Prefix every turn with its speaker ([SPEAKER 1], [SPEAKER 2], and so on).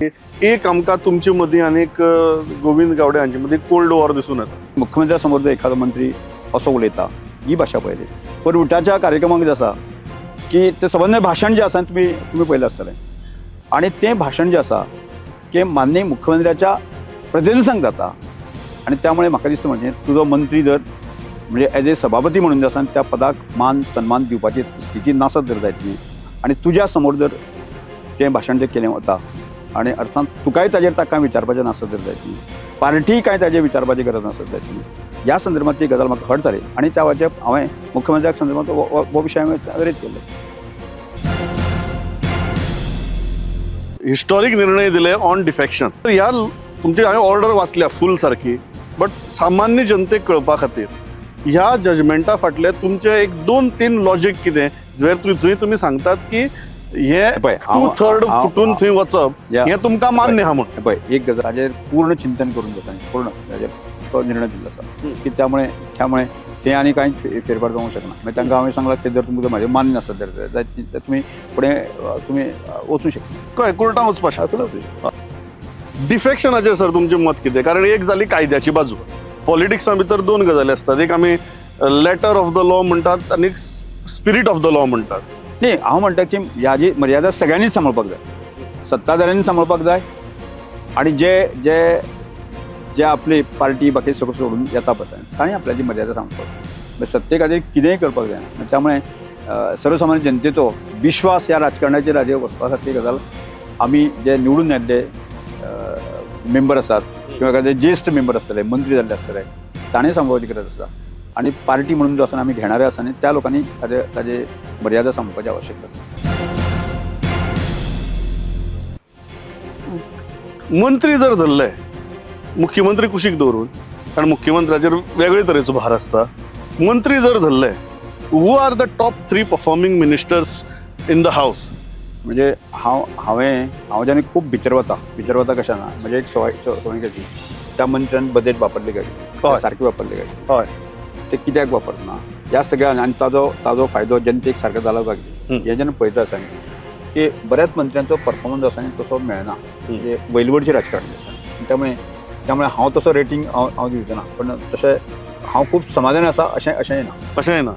[SPEAKER 1] एक आमकां तुमचे मदीं आनी एक गोविंद गावडे हांचे मदीं कोल्ड वॉर दिसून येता.
[SPEAKER 2] मुख्यमंत्र्या समोर जर एखादो मंत्री असो उलयता ही भाशा पळयली. पण विटाच्या कार्यक्रमाक जे आसा की ते सबंद भाशण जें आसा तुमी तुमी पळयलें आसतलें आनी तें भाशण जें आसा की माननीय मुख्यमंत्र्याच्या प्रेझेन्सांक जाता आनी त्यामुळे म्हाका दिसता म्हणजे तुजो मंत्री जर म्हणजे एज ए सभापती म्हणून जे आसा त्या पदाक मान सन्मान दिवपाची स्थिती नासत जर जायत न्ही आनी तुज्या समोर जर तें भाशण जें केलें वता आनी अर्थांत तुकाय ताजेर ताका विचारपाचें नासत जर जायत न्ही, पार्टी काय ताजेर विचारपाची गरज नासत जायत न्ही, ह्या संदर्भात ती गजाल म्हाका हर्ट जाली आनी त्या वेळाचेर हांवें मुख्यमंत्र्याक संदर्भात हो विशय हांवें रेज केल्लो.
[SPEAKER 1] हिस्टॉरीक निर्णय दिले ऑन डिफेक्शन. ह्या तुमची हांवें ऑर्डर वाचल्या फूल सारकी, बट सामान्य जनतेक कळपा खातीर ह्या जजमेंटा फाटले तुमचे एक दोन तीन लॉजीक कितें जर जंय तुमी सांगतात की हे
[SPEAKER 2] पळय,
[SPEAKER 1] टू
[SPEAKER 2] हांव-
[SPEAKER 1] थर्ड
[SPEAKER 2] हांव-
[SPEAKER 1] फुटून
[SPEAKER 2] हांव-
[SPEAKER 1] थंय वचप
[SPEAKER 2] या.
[SPEAKER 1] हें तुमकां मान्य आहा म्हूण.
[SPEAKER 2] पळय, एक गजाल ताजेर पूर्ण चिंतन करून आसा पूर्ण ताजेर तो निर्णय दिल्लो आसा की त्यामुळे त्यामुळे थंय आनी कांय फेरफार जावंक शकना. मागीर तांकां हांवें सांगलां की जर तुमकां म्हाजें मान्य नासत जर जायत तर तुमी फुडें तुमी वचूं शकता.
[SPEAKER 1] कळ्ळें, कोर्टान वचपाक शकता.
[SPEAKER 2] वचूं शकता.
[SPEAKER 1] डिफेक्शनाचेर सर तुमचें मत कितें? कारण एक जाली कायद्याची बाजू, पॉलिटिक्सा भितर दोन गजाली आसतात, एक आमी लेटर ऑफ the law म्हणटात आनी स्पिरीट ऑफ the law म्हणटात.
[SPEAKER 2] न्ही, हांव म्हणटा की ह्या जी मर्यादा सगळ्यांनीच सांबाळपाक जाय, सत्ताधाऱ्यांनी सांबाळपाक जाय आनी जे जे जे आपली पार्टी बाकी सगळं सोडून येता पळय तांणी आपल्याची मर्यादा सांबाळपाक जाय. म्हणजे सत्ते खातीर कितेंय करपाक जायना. त्यामुळे सर्वसामान्य जनतेचो विश्वास ह्या राजकारणाचेर हाजेर वचपा सारकी गजाल आमी जे निवडून येल्ले मेंबर आसात किंवा एखादे ज्येश्ठ मेंबर आसतले, मंत्री जाल्ले आसतले, ताणें सांबाळपाची गरज आसा. आनी पार्टी म्हणून जो आसा आमी घेणारे आसा न्ही त्या लोकांनी ताजे ताजे मर्यादा सांबाळपाची आवश्यकता आसा.
[SPEAKER 1] मंत्री जर धरले मुख्यमंत्री कुशीक दवरून, कारण मुख्यमंत्र्याचेर वेगळे तरेचो भार आसता, मंत्री जर धरले who are the top 3 performing ministers in the house?
[SPEAKER 2] म्हणजे हांव हांवें हांव जेन्ना खूब भितर वता, भितर वता कशें ना म्हणजे एक सवय सवय कशी त्या मनशान बजेट वापरले काय,
[SPEAKER 1] हय.
[SPEAKER 2] सारकें वापरले काय,
[SPEAKER 1] हय.
[SPEAKER 2] ते कित्याक वापरना, ह्या सगळ्या आनी ताजो ताजो फायदो जनतेक सारको जाला काय कितें हें जेन्ना पळयता आसा न्ही की बऱ्याच मंत्र्यांचो परफॉर्मन्स आसा न्ही तसो मेळना, म्हणजे वैलवडचे राजकारणी आसा. त्यामुळे त्यामुळे हांव तसो रेटींग हांव हांव दिवचो ना, पण तशें हांव खूब समाधान आसा अशें अशेंय ना.
[SPEAKER 1] अशेंय ना.